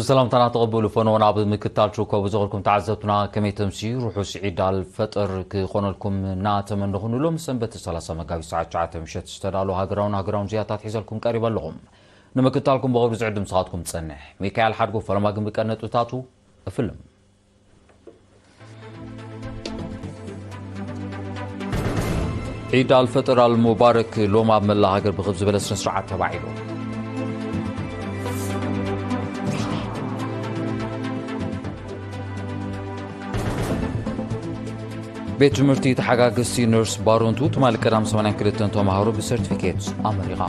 ሰላምታና ተቐበሉ ፈነወ። ናብ ምክታል ትርከቡ ዝኸልኩም ተዓዘብትና ከመይ ተምሲ ርሑስ ዒድ ኣልፈጥር ክኾነልኩም እናተመነኹ፣ ንሎም ሰንበት ሰላሳ መጋቢት ሰዓት ትሽዓተ ምሸት ዝተዳለወ ሃገራውን ሃገራውን ዜናታት ሒዘልኩም ቀሪበ ኣለኹም። ንምክታልኩም ብኽብሪ ዝዕድም ስኻትኩም ጸንሕ። ሚካኤል ሓድጎ ፈለማ ግን ብቀነጥብታቱ እፍልም። ዒድ ኣልፈጥር ኣልሙባረክ ሎም ኣብ መላእ ሃገር ብኽብ ዝበለ ስነ ስርዓት ተባዒሉ። ቤት ትምህርቲ ተሓጋገዝቲ ነርስ ባሮንቱ ትማሊ ቀዳም ሰማንያን ክልተን ተምሃሮ ብሰርቲፊኬት ኣመሪቓ።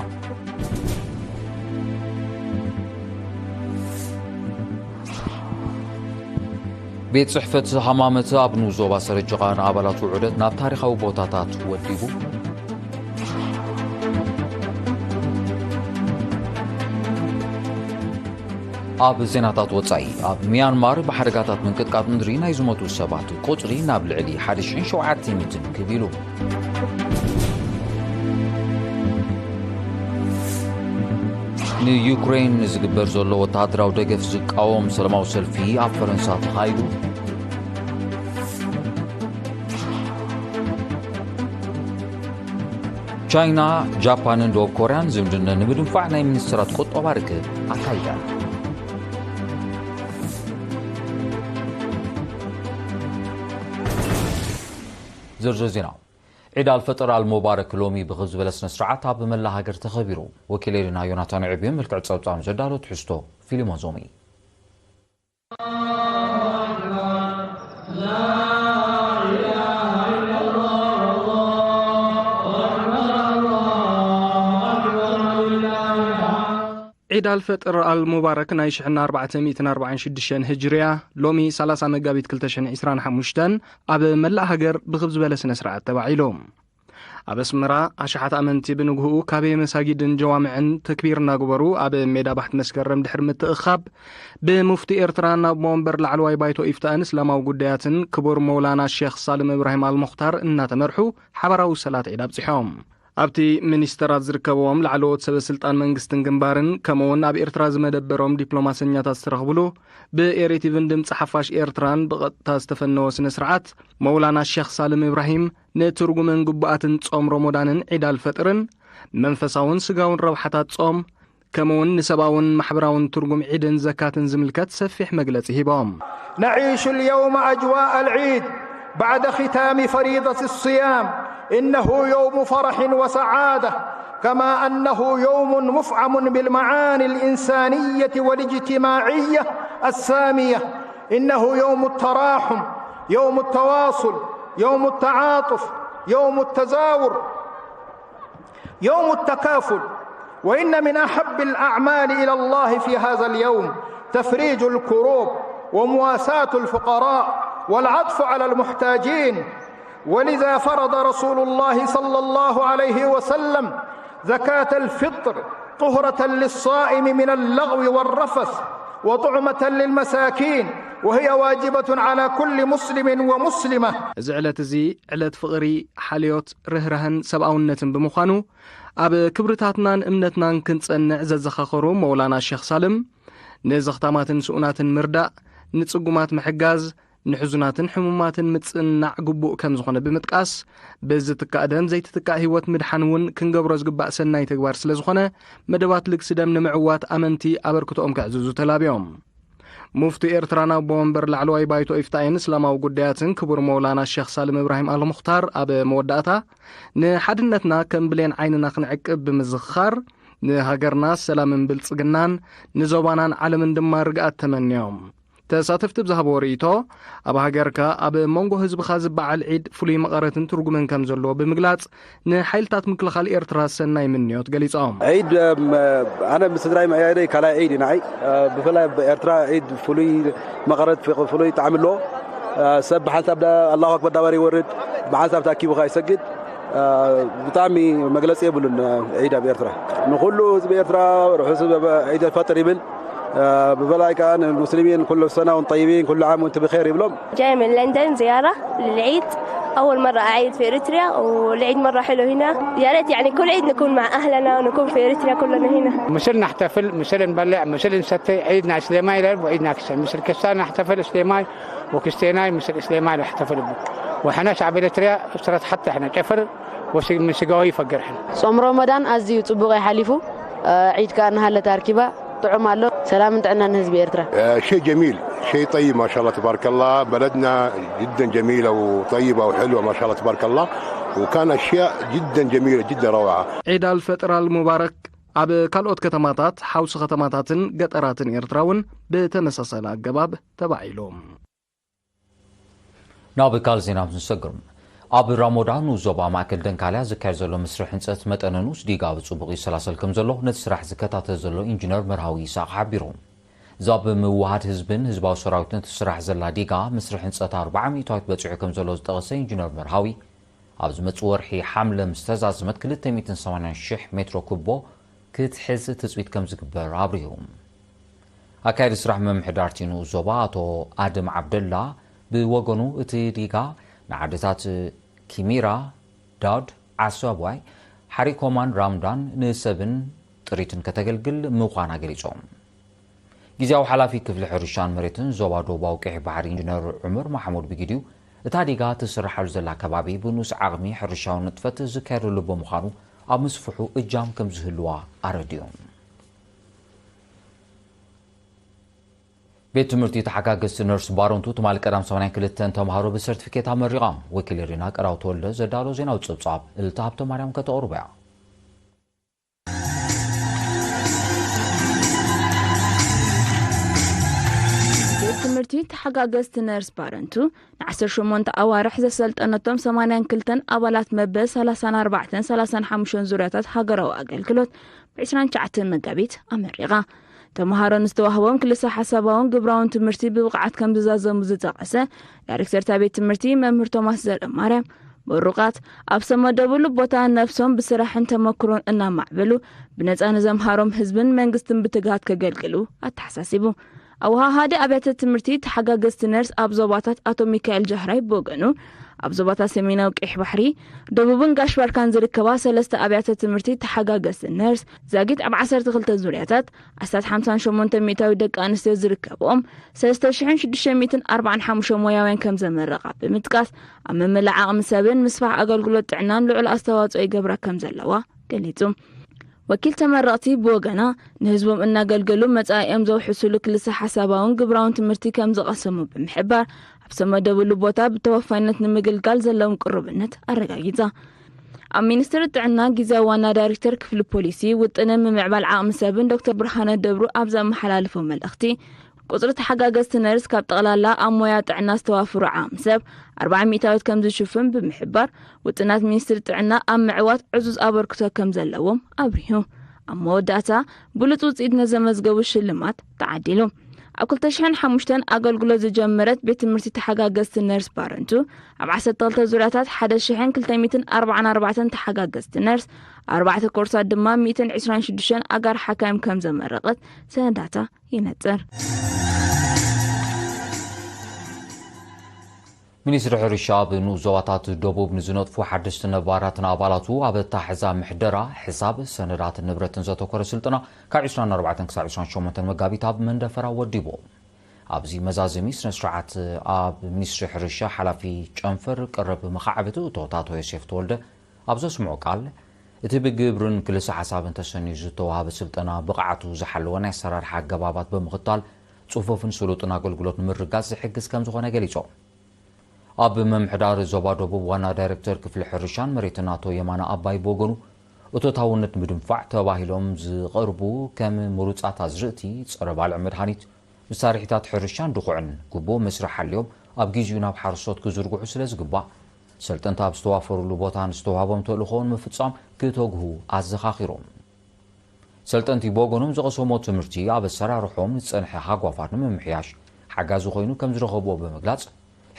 ቤት ጽሕፈት ሃማመት ኣብ ንኡስ ዞባ ሰረጀቓ ንኣባላቱ ዑደት ናብ ታሪኻዊ ቦታታት ወዲቡ። ኣብ ዜናታት ወጻኢ፣ ኣብ ሚያንማር ብሓደጋታት ምንቅጥቃጥ ምድሪ ናይ ዝሞቱ ሰባት ቁጽሪ ናብ ልዕሊ ሓደ ሽሕን ሸውዓተ ሚእትን ክብ ኢሉ። ንዩክሬን ንዝግበር ዘሎ ወተሃደራዊ ደገፍ ዝቃወም ሰላማዊ ሰልፊ ኣብ ፈረንሳ ተኻይዱ። ቻይና፣ ጃፓንን ደቡብ ኮርያን ዝምድነን ንምድንፋዕ ናይ ሚኒስትራት ቁጠባ ርክብ ኣካይደን። ዝርዝር ዜና። ዒድ ኣልፈጥር ኣልሙባረክ ሎሚ ብኽብ ዝበለ ስነ ስርዓት ኣብ መላእ ሃገር ተኸቢሩ። ወኪለይ ዮናታን ዕብዩ ምልክዕ ጸብጻብ ዘዳሎ ትሕዝቶ ፊልሞን ዞሚ። ዒድ ኣልፈጥር ኣልሙባረክ ናይ ሽሕና ኣርባዕተ ሚእትን ኣርባዓን ሽዱሽተን ህጅርያ፣ ሎሚ ሰላሳ መጋቢት ክልተ ሽሕን ዕስራን ሓሙሽተን ኣብ መላእ ሃገር ብኽብ ዝበለ ስነ ስርዓት ተባዒሉ። ኣብ ኣስመራ ኣሽሓት ኣመንቲ ብንግህኡ ካብ መሳጊድን ጀዋምዕን ተክቢር እናገበሩ ኣብ ሜዳ ባሕቲ መስከረም ድሕሪ ምትእኻብ፣ ብሙፍቲ ኤርትራን ኣብ መንበር ላዕለዋይ ባይቶ ኢፍታእን እስላማዊ ጉዳያትን ክቡር መውላና ሼኽ ሳልም እብራሂም ኣልሙኽታር እናተመርሑ ሓባራዊ ሰላት ዒድ ኣብጺሖም። ኣብቲ ሚኒስተራት ዝርከብዎም ላዕለዎት ሰበ ስልጣን መንግስትን ግንባርን፣ ከምኡውን ኣብ ኤርትራ ዝመደበሮም ዲፕሎማሰኛታት ዝተረኽብሉ፣ ብኤሪቲቪን ድምፂ ሓፋሽ ኤርትራን ብቐጥታ ዝተፈነወ ስነ ስርዓት፣ መውላና ሼኽ ሳልም እብራሂም ንትርጉምን ግቡኣትን ጾም ሮሞዳንን ዒድ ኣልፈጥርን፣ መንፈሳውን ስጋውን ረብሓታት ጾም፣ ከምኡውን ንሰብኣውን ማሕበራውን ትርጉም ዒድን ዘካትን ዝምልከት ሰፊሕ መግለጺ ሂቦም። نعيش اليوم أجواء العيد بعد ختام فريضة الصيام. إنه يوم فرح وسعادة، كما أنه يوم مفعم بالمعاني الإنسانية والاجتماعية السامية. إنه يوم التراحم، يوم التواصل، يوم التعاطف، يوم التزاور، يوم التكافل. وإن من أحب الأعمال إلى الله في هذا اليوم تفريج الكروب ومواساة الفقراء والعطف على المحتاجين. ولذا فرض رسول الله صلى الله عليه وسلم زكاة الفطر طهرة للصائم من اللغو والرفث وطعمة للمساكين، وهي واجبة على كل مسلم ومسلمة. እዚ ዕለት እዚ ዕለት ፍቕሪ፣ ሓልዮት፣ ርህራህን ሰብኣውነትን ብምዃኑ፣ ኣብ ክብርታትናን እምነትናን ክንጸንዕ ዘዘኻኸሩ መውላና ሼኽ ሳልም፣ ንዘኽታማትን ስኡናትን ምርዳእ፣ ንጽጉማት ምሕጋዝ፣ ንሕዙናትን ሕሙማትን ምጽንናዕ ግቡእ ከም ዝኾነ ብምጥቃስ፣ ብዝትካእ ደም ዘይትትካእ ህይወት ምድሓን እውን ክንገብሮ ዝግባእ ሰናይ ተግባር ስለ ዝኾነ፣ መደባት ልግሲ ደም ንምዕዋት ኣመንቲ ኣበርክቶኦም ከዕዝዙ ተላብዮም። ሙፍቲ ኤርትራን ኣቦ ወንበር ላዕለዋይ ባይቶ ኢፍታይን እስላማዊ ጉዳያትን ክቡር መውላና ሼኽ ሳልም እብራሂም ኣልሙኽታር ኣብ መወዳእታ፣ ንሓድነትና ከም ብሌን ዓይንና ክንዕቅብ ብምዝኽኻር፣ ንሃገርና ሰላምን ብልጽግናን፣ ንዞባናን ዓለምን ድማ ርግኣት ተመንዮም። ተሳተፍቲ ብዝሃብዎ ርእይቶ፣ ኣብ ሃገርካ ኣብ መንጎ ህዝብኻ ዝበዓል ዒድ ፍሉይ መቐረትን ትርጉምን ከም ዘለዎ ብምግላጽ፣ ንሓይልታት ምክልኻል ኤርትራ ሰናይ ምንዮት ገሊጾም። ዒድ፣ እም፣ ኣነ ምስ ስድራይ ምዕያደይ ካልኣይ ዒድ እዩ ንዓይ። እ፣ ብፍላይ ኣብ ኤርትራ ዒድ ፍሉይ መቐረት፣ ፍሉይ ጣዕሚ ኣለዎ። እ፣ ሰብ ብሓንሳብ ዳ-፣ ኣላሁ ኣክበር ዳባሪ ይወርድ፣ ብሓንሳብ ተኣኪቡ ከኣ ይሰግድ። እ፣ ብጣዕሚ መግለጺ የብሉን፣ እ፣ ዒድ ኣብ ኤርትራ። ንኹሉ ህዝቢ ኤርትራ ርሑስ ዒድ ኣልፈጥር ይብል። እ፣ ብፍላይ ከኣ ንሙስሊሚን ኩሉ ሰና ወንቱም ጠይቢን፣ ኩሉ ዓም ወንቱም ብኸይር ይብሎም። جاي من لندن زيارة للعيد. أول مرة أعيد في إريتريا، والعيد مرة حلو هنا. يا ريت يعني كل عيد نكون مع أهلنا ونكون في إريتريا كلنا هنا. مثل نحتفل، مثل نبلع، مثل نستي، عيدنا إسلامي لا وعيدنا كسان. مثل كسان نحتفل إسلامي، وكستيناي مثل إسلامي نحتفل به. وحنا شعب إريتريا صرت حتى إحنا كفر ومن سقاوي فقر إحنا. ጾም ረመዳን ኣዝዩ ጽቡቕ እዩ ሓሊፉ። ዒድ ከኣ እናሃለታ ኣርኪባ። ጥዑም ኣሎ። ሰላምን ጥዕናን ንህዝቢ ኤርትራ። آه، شيء جميل، شيء طيب، ما شاء الله تبارك الله. بلدنا جدا جميلة وطيبة وحلوة، ما شاء الله تبارك الله. وكان أشياء جدا جميلة، جدا روعة. ዒድ ኣልፈጥር ኣልሙባረክ። ኣብ ካልኦት ከተማታት፣ ሓውሲ ከተማታትን ገጠራትን ኤርትራ እውን ብተመሳሳሊ ኣገባብ ተባዒሎም። ናብ ካልእ ዜና ምስ ንሰግር፣ ኣብ ራሞዳን ዞባ ማእከል ደንካልያ ዝካየድ ዘሎ መስርሕ ህንጸት መጠነ ንኡስ ዲጋ ብጽቡቕ ይሰላሰል ከም ዘሎ ነቲ ስራሕ ዝከታተል ዘሎ ኢንጂነር መርሃዊ ይስሐቕ ሓቢሩ። እዛ ብምውሃድ ህዝብን ህዝባዊ ሰራዊትን ትስራሕ ዘላ ዲጋ መስርሕ ህንጸት ኣርብዓ ሚእታዊት በጺሑ ከም ዘሎ ዝጠቐሰ ኢንጂነር መርሃዊ፣ ኣብ ዝመጽእ ወርሒ ሓምለ ምስ ተዛዘመት ክልተ ሚእትን ሰማንያን ሽሕ ሜትሮ ኩቦ ክትሕዝ ትጽቢት ከም ዝግበር ኣብሪሁ። ኣካያዲ ስራሕ ምምሕዳር እቲ ንኡስ ዞባ ኣቶ ኣደም ዓብደላ ብወገኑ፣ እቲ ዲጋ ንዓድታት ኪሚራ፣ ዳድ፣ ዓሳባይ፣ ሓሪኮማን ራምዳን ንሰብን ጥሪትን ከተገልግል ምዃና ገሊጾም። ግዝያዊ ሓላፊ ክፍሊ ሕርሻን መሬትን ዞባ ደቡባዊ ቀይሕ ባሕሪ ኢንጂነር ዑመር ማሕሙድ ብግዲኡ፣ እታ ዲጋ ትስርሓሉ ዘላ ከባቢ ብንኡስ ዓቕሚ ሕርሻዊ ንጥፈት ዝካየደሉ ብምዃኑ፣ ኣብ ምስፍሑ እጃም ከም ዝህልዋ ኣረዲኦም። ቤት ትምህርቲ ተሓጋገዝቲ ነርስ ባረንቱ ትማሊ ቀዳም ሰማንያን ክልተን ተምሃሮ ብሰርቲፊኬት ኣመሪቓ። ወኪል ሪና ቀዳው ተወልደ ዘዳሎ ዜናዊ ጸብጻብ እልልታ ሃብተ ማርያም ከተቕርቦ እያ። ቤት ትምህርቲ ተሓጋገዝቲ ነርስ ባረንቱ ንዓሰርተ ሸሞንተ ኣዋርሕ ዘሰልጠነቶም ሰማንያን ክልተን ኣባላት መበል ሰላሳን ኣርባዕተን ሰላሳን ሓሙሽተን ዙርያታት ሃገራዊ ኣገልግሎት ብዕስራን ትሽዓተን መጋቢት ኣመሪቓ። ተምሃሮ ንዝተዋህቦም ክልሰ ሓሳባውን ግብራውን ትምህርቲ ብብቕዓት ከም ዝዛዘሙ ዝጠቐሰ ዳይሬክተር እታ ቤት ትምህርቲ መምህር ቶማስ ዘርእማርያም፣ ምሩቓት ኣብ ዝተመደብሉ ቦታ ነብሶም ብስራሕን ተመክሮን እናማዕበሉ ብነጻ ንዘምሃሮም ህዝብን መንግስትን ብትግሃት ከገልግሉ ኣተሓሳሲቡ። ኣወሃሃዲ ኣብያተ ትምህርቲ ተሓጋገዝቲ ነርስ ኣብ ዞባታት ኣቶ ሚካኤል ጃህራይ ብወገኑ፣ ኣብ ዞባታት ሰሜናዊ ቀይሕ ባሕሪ፣ ደቡብን ጋሽ ባርካን ዝርከባ ሰለስተ ኣብያተ ትምህርቲ ተሓጋገዝቲ ነርስ ዛጊት ኣብ ዓሰርተ ክልተ ዙርያታት ኣስታት ሓምሳን ሸሞንተ ሚእታዊ ደቂ ኣንስትዮ ዝርከብኦም ሰለስተ ሽሕን ሽዱሽተ ሚእትን ኣርባዓን ሓሙሽተ ሞያውያን ከም ዘመረቓ ብምጥቃስ፣ ኣብ ምምላእ ዓቕሚ ሰብን ምስፋሕ ኣገልግሎት ጥዕናን ልዑል ኣስተዋጽኦ ይገብራ ከም ዘለዋ ገሊጹ። ወኪል ተመረቕቲ ብወገና፣ ንህዝቦም እናገልገሉ መጻኢኦም ዘውሕስሉ ክልሰ ሓሳባውን ግብራውን ትምህርቲ ከም ዝቐሰሙ ብምሕባር፣ ኣብ ዝተመደብሉ ቦታ ብተወፋይነት ንምግልጋል ዘለዎም ቅሩብነት ኣረጋጊጻ። ኣብ ሚኒስትሪ ጥዕና ግዝያዊ ዋና ዳይሬክተር ክፍሊ ፖሊሲ፣ ውጥንን ምምዕባል ዓቕሚ ሰብን ዶክተር ብርሃነ ደብሩ ኣብ ዘመሓላለፎ መልእኽቲ፣ ቁጽሪ ተሓጋገዝቲ ነርስ ካብ ጠቕላላ ኣብ ሞያ ጥዕና ዝተዋፍሩ ዓቕሚ ሰብ ኣርባዓ ሚእታዊት ከም ዝሽፍን ብምሕባር፣ ውጥናት ሚኒስትሪ ጥዕና ኣብ ምዕዋት ዕዙዝ ኣበርክቶ ከም ዘለዎም ኣብሪሁ። ኣብ መወዳእታ፣ ብሉጽ ውጽኢት ነዘመዝገቡ ሽልማት ተዓዲሉ። ኣብ ክልተ ሽሕን ሓሙሽተን ኣገልግሎት ዝጀመረት ቤት ትምህርቲ ተሓጋገዝቲ ነርስ ባረንቱ፣ ኣብ ዓሰርተ ክልተ ዙርያታት ሓደ ሽሕን ክልተ ሚእትን ኣርባዓን ኣርባዕተን ተሓጋገዝቲ ነርስ፣ ኣርባዕተ ኮርሳት ድማ ሚእትን ዕስራን ሽዱሽተን ኣጋር ሓካይም ከም ዘመረቐት ሰነዳታ ይነጽር። ሚኒስትሪ ሕርሻ ኣብ ንኡስ ዞባታት ደቡብ ንዝነጥፉ ሓደሽቲ ነባራትን ኣባላቱ ኣብ ኣታሕዛ ምሕደራ፣ ሕሳብ፣ ሰነዳትን ንብረትን ዘተኮረ ስልጠና ካብ ዕስራን ኣርባዕተን ክሳብ ዕስራን ሸሞንተን መጋቢት ኣብ መንደፈራ ወዲቡ። ኣብዚ መዛዘሚ ስነ ስርዓት ኣብ ሚኒስትሪ ሕርሻ ሓላፊ ጨንፈር ቀረብ መኻዕብቲ እቶታት ኣቶ ዮሴፍ ተወልደ ኣብ ዘስምዖ ቃል፣ እቲ ብግብርን ክልሰ ሓሳብን ተሰንዩ ዝተዋህበ ስልጠና ብቕዓቱ ዝሓለወ ናይ ኣሰራርሓ ኣገባባት ብምኽታል ጽፉፍን ስሉጥን ኣገልግሎት ንምርጋጽ ዝሕግዝ ከም ዝኾነ ገሊጾም። ኣብ ምምሕዳር ዞባ ደቡብ ዋና ዳይሬክተር ክፍሊ ሕርሻን መሬትን ኣቶ የማነ ኣባይ ብወገኑ፣ እቶታውነት ምድንፋዕ ተባሂሎም ዝቐርቡ ከም ምሩጻት ኣዝርእቲ፣ ጸረ ባልዕ መድሃኒት፣ መሳርሒታት ሕርሻን ድኹዕን ግቡእ መስርሕ ሓልዮም ኣብ ግዜኡ ናብ ሓረስቶት ክዝርግሑ ስለ ዝግባእ፣ ሰልጠንቲ ኣብ ዝተዋፈሩሉ ቦታን ዝተዋህቦም ተልእኾ ንምፍጻም ክተግሁ ኣዘኻኺሮም። ሰልጠንቲ ብወገኖም ዝቐሰሞ ትምህርቲ ኣብ ኣሰራርሖም ዝጸንሐ ሃጓፋት ንምምሕያሽ ሓጋዚ ኮይኑ ከም ዝረኸብዎ ብምግላጽ፣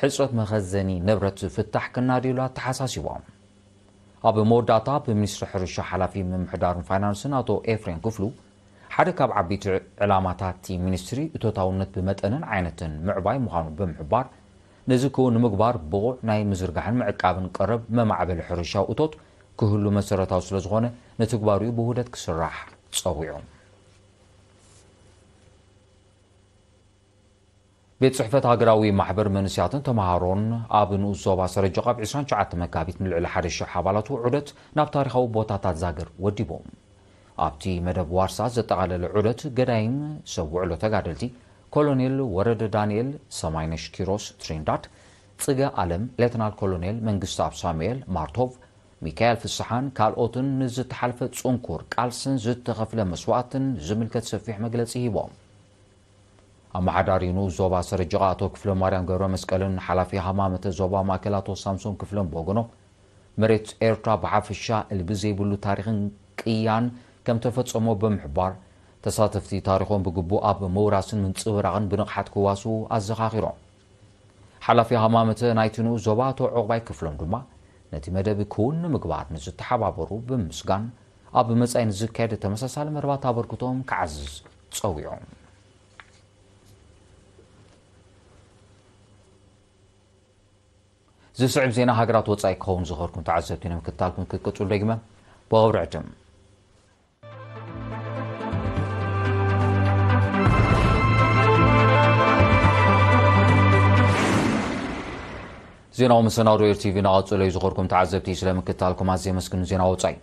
ሕጽረት መኸዘኒ ንብረት ፍታሕ ክናድዩሉ ኣተሓሳሲቦም። ኣብ መወዳእታ፣ ብሚኒስትሪ ሕርሻ ሓላፊ ምምሕዳርን ፋይናንስን ኣቶ ኤፍሬም ክፍሉ፣ ሓደ ካብ ዓበይቲ ዕላማታት እቲ ሚኒስትሪ እቶታውነት ብመጠንን ዓይነትን ምዕባይ ምዃኑ ብምሕባር፣ ነዚ ክውን ንምግባር ብቑዕ ናይ ምዝርጋሕን ምዕቃብን ቀረብ መማዕበሊ ሕርሻዊ እቶት ክህሉ መሰረታዊ ስለዝኾነ፣ ንትግባሪኡ ብውህደት ክስራሕ ጸዊዑ። ቤት ጽሕፈት ሃገራዊ ማሕበር መንእሰያትን ተመሃሮን ኣብ ንኡስ ዞባ ሰረጀቓ ብ ዕስራን ትሽዓተን መጋቢት ንልዕሊ ሓደ ሽሕ ኣባላቱ ዑደት ናብ ታሪኻዊ ቦታታት ዛግር ወዲቡ። ኣብቲ መደብ ዋርሳ ዘጠቓለለ ዑደት፣ ገዳይም ሰብ ውዕሎ ተጋደልቲ ኮሎኔል ወረደ ዳንኤል፣ ሰማይነሽ ኪሮስ ትሪንዳድ፣ ጽገ ኣለም፣ ሌተናል ኮሎኔል መንግስተኣብ ሳሙኤል ማርቶቭ፣ ሚካኤል ፍስሓን ካልኦትን ንዝተሓልፈ ጽንኩር ቃልስን ዝተኸፍለ መስዋእትን ዝምልከት ሰፊሕ መግለጺ ሂቦም። ኣመሓዳሪ ንኡስ ዞባ ሰረጀቓ ኣቶ ክፍለ ማርያም ገብረ መስቀልን ሓላፊ ሃማመተ ዞባ ማእከል ኣቶ ሳምሶን ክፍለን ብወገኖም፣ መሬት ኤርትራ ብሓፈሻ እልቢ ዘይብሉ ታሪኽን ቅያን ከም ተፈጸሞ ብምሕባር፣ ተሳተፍቲ ታሪኾም ብግቡእ ኣብ ምውራስን ምንጽብራቕን ብንቕሓት ክዋስኡ ኣዘኻኺሮም። ሓላፊ ሃማመተ ናይቲ ንኡስ ዞባ ኣቶ ዑቕባይ ክፍሎም ድማ፣ ነቲ መደብ ክውን ንምግባር ንዝተሓባበሩ ብምምስጋን፣ ኣብ መጻኢ ንዝካየድ ተመሳሳሊ መርባት ኣበርክቶኦም ክዓዝዝ ጸዊዖም። ዝስዕብ ዜና ሃገራት ወጻኢ ክኸውን ዝኸርኩም ተዓዘብቲ ንምክትታልኩም ክትቅጽሉ ደግመ ብኽብሪ ዕድም። ዜናዊ መሰናዶ ኤር ቲቪ እናቐጸለ እዩ። ዝኸርኩም ተዓዘብቲ ስለ ምክትታልኩም ኣዝየ የመስግን። ዜና ወጻኢ።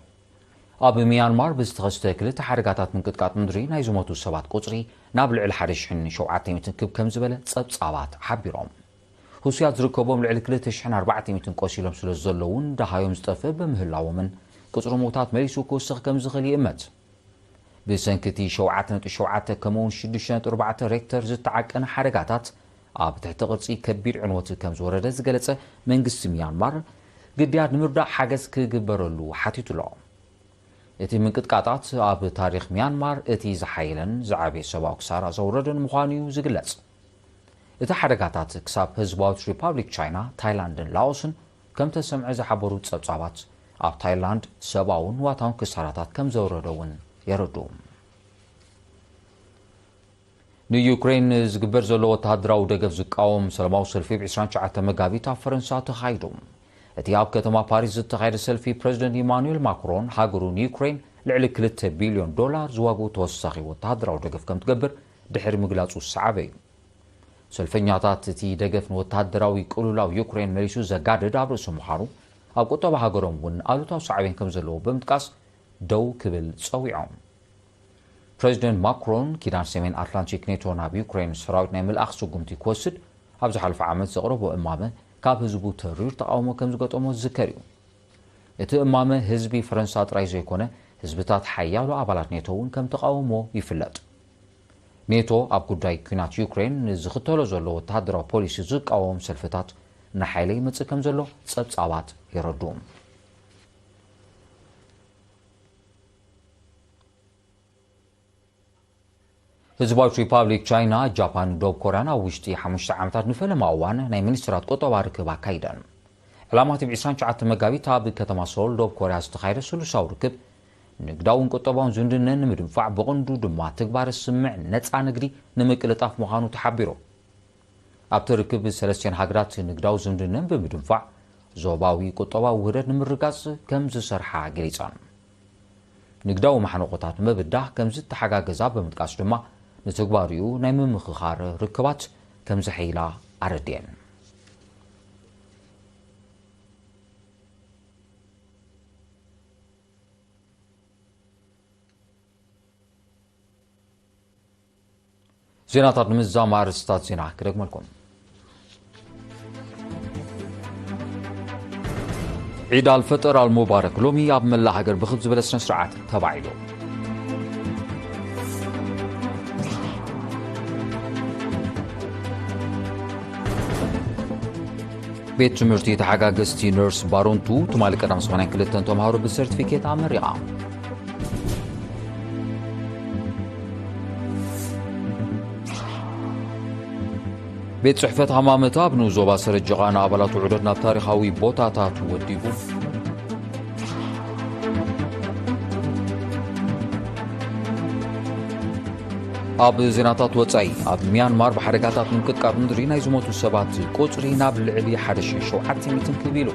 ኣብ ሚያንማር ብዝተኸስተ ክልተ ሓደጋታት ምንቅጥቃጥ ምድሪ ናይ ዝሞቱ ሰባት ቁጽሪ ናብ ልዕሊ ሓደ ሽሕን ሸውዓተ ሚእትን ክብ ከም ዝበለ ጸብጻባት ሓቢሮም። ህሱያት ዝርከቦም ልዕሊ ክልተ ሽሕን ኣርባዕተ ሚእትን ቆሲሎም ስለ ዘለውን ደሃዮም ዝጠፍእ በምህላዎምን ቁጽሪ ምዉታት መሊሱ ክውስኽ ከም ዝኽእል ይእመት። ብሰንኪ እቲ ሸውዓተ ነጥቢ ሸውዓተ ከምኡውን ሽዱሽተ ነጥቢ ኣርባዕተ ሬክተር ዝተዓቀነ ሓደጋታት ኣብ ትሕቲ ቅርጺ ከቢድ ዕንወት ከም ዝወረደ ዝገለጸ መንግስቲ ሚያንማር፣ ግዳያት ንምርዳእ ሓገዝ ክግበረሉ ሓቲቱ ኣሎ። እቲ ምንቅጥቃጣት ኣብ ታሪኽ ሚያንማር እቲ ዝሓየለን ዝዓበየ ሰብኣዊ ክሳራ ዘውረደን ምዃኑ እዩ ዝግለጽ። እቲ ሓደጋታት ክሳብ ህዝባዊት ሪፓብሊክ ቻይና፣ ታይላንድን ላኦስን ከም ተሰምዐ ዝሓበሩ ጸብጻባት፣ ኣብ ታይላንድ ሰብኣውን ንዋታውን ክሳራታት ከም ዘውረደ እውን የረድኡ። ንዩክሬን ዝግበር ዘሎ ወተሃደራዊ ደገፍ ዝቃወም ሰላማዊ ሰልፊ ብ ዕስራን ትሽዓተን መጋቢት ኣብ ፈረንሳ ተኻይዱ። እቲ ኣብ ከተማ ፓሪስ ዝተኻየደ ሰልፊ፣ ፕረዚደንት ኢማኑኤል ማክሮን ሃገሩ ንዩክሬን ልዕሊ ክልተ ቢልዮን ዶላር ዝዋግኡ ተወሳኺ ወተሃደራዊ ደገፍ ከም ትገብር ድሕሪ ምግላጹ ዝሰዓበ እዩ። ሰልፈኛታት፣ እቲ ደገፍ ንወተሃደራዊ ቅልውላው ዩክሬን መሊሱ ዘጋድድ ኣብ ርእሲ ምዃኑ፣ ኣብ ቁጠባ ሃገሮም እውን ኣሉታዊ ሳዕቤን ከም ዘለዎ ብምጥቃስ፣ ደው ክብል ጸዊዖም። ፕረዚደንት ማክሮን፣ ኪዳን ሰሜን ኣትላንቲክ ኔቶ ናብ ዩክሬን ሰራዊት ናይ ምልኣኽ ስጉምቲ ክወስድ ኣብ ዝሓለፈ ዓመት ዘቕረቦ እማመ፣ ካብ ህዝቡ ተሪር ተቓውሞ ከም ዝገጠሞ ዝዝከር እዩ። እቲ እማመ ህዝቢ ፈረንሳ ጥራይ ዘይኮነ፣ ህዝብታት ሓያሎ ኣባላት ኔቶ እውን ከም ተቓውሞ ይፍለጥ። ኔቶ ኣብ ጉዳይ ኲናት ዩክሬን ንዝኽተሎ ዘሎ ወተሃደራዊ ፖሊሲ ዝቃወም ሰልፍታት፣ ንሓይሊ ይመጽእ ከም ዘሎ ጸብጻባት የረድኡ። ህዝባዊት ሪፓብሊክ ቻይና፣ ጃፓን፣ ደቡብ ኮርያን ኣብ ውሽጢ ሓሙሽተ ዓመታት ንፈለማ እዋን ናይ ሚኒስትራት ቁጠባ ርክብ ኣካይደን። ዕላማ እቲ ብ ዕስራን ትሽዓተን መጋቢት ኣብ ከተማ ሶል፣ ደቡብ ኮርያ ዝተኻየደ ስሉሳዊ ርክብ፣ ንግዳውን ቁጠባውን ዝምድነን ንምድንፋዕ፣ ብቕንዱ ድማ ትግባረ ስምምዕ ነጻ ንግዲ ንምቅልጣፍ ምዃኑ ተሓቢሩ። ኣብቲ ርክብ፣ ሰለስቲኣን ሃገራት ንግዳዊ ዝምድነን ብምድንፋዕ፣ ዞባዊ ቁጠባዊ ውህደት ንምርጋጽ ከም ዝሰርሓ ገሊጸን። ንግዳዊ ማሕንቖታት ንምብዳህ ከም ዝተሓጋገዛ ብምጥቃስ ድማ፣ ንትግባሪኡ ናይ ምምኽኻር ርክባት ከም ዘሐይላ ኣረዲኤን። ዜናታት ንምዝዛም ኣርእስታት ዜና ክደግመልኩም። ዒድ ኣልፈጥር ኣልሙባረክ ሎሚ ኣብ መላእ ሃገር ብኽብ ዝበለ ስነ ስርዓት ተባዒሉ። ቤት ትምህርቲ ተሓጋገዝቲ ነርስ ባሮንቱ ትማሊ ቀዳም ሰማንያን ክልተን ተምሃሮ ብሰርቲፊኬት ኣመሪቓ። ቤት ጽሕፈት ሃማመት ኣብ ንኡስ ዞባ ሰረጀቓ ንኣባላት ውዕደት ናብ ታሪኻዊ ቦታታት ወዲቡ። ኣብ ዜናታት ወጻኢ፣ ኣብ ሚያንማር ብሓደጋታት ምንቅጥቃጥ ምድሪ ናይ ዝሞቱ ሰባት ቁጽሪ ናብ ልዕሊ ሓደ ሺሕ ሸውዓተ ሚእትን ክብ ኢሉ።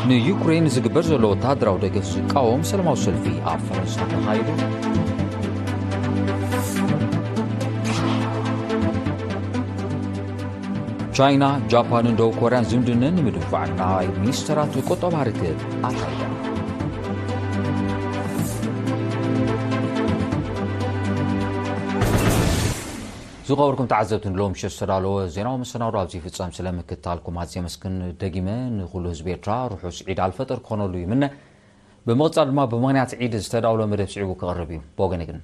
ንዩክሬን ዝግበር ዘሎ ወተሃደራዊ ደገፍ ዝቃወም ሰላማዊ ሰልፊ ኣብ ፈረንሳ ተኻይዱ። ቻይና፣ ጃፓንን ደቡብ ኮርያን ዝምድነን ንምድንፋዕ ናይ ሚኒስተራት ቁጠባ ርክብ ኣካይዳ። ዝኸበርኩም ተዓዘብቲ፣ ንሎም ምሸት ዝተዳለወ ዜናዊ መሰናዶ ኣብዚ ይፍጸም። ስለ ምክትታልኩም ኣዝየ መስክን። ደጊመ ንኹሉ ህዝቢ ኤርትራ ርሑስ ዒድ ኣልፈጥር ክኾነሉ ይምነ። ብምቕጻል ድማ ብምኽንያት ዒድ ዝተዳውሎ መደብ ስዒቡ ክቐርብ እዩ። ብወገነይ ግን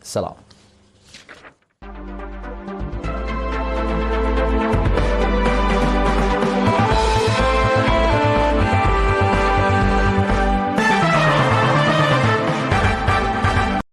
ሰላም።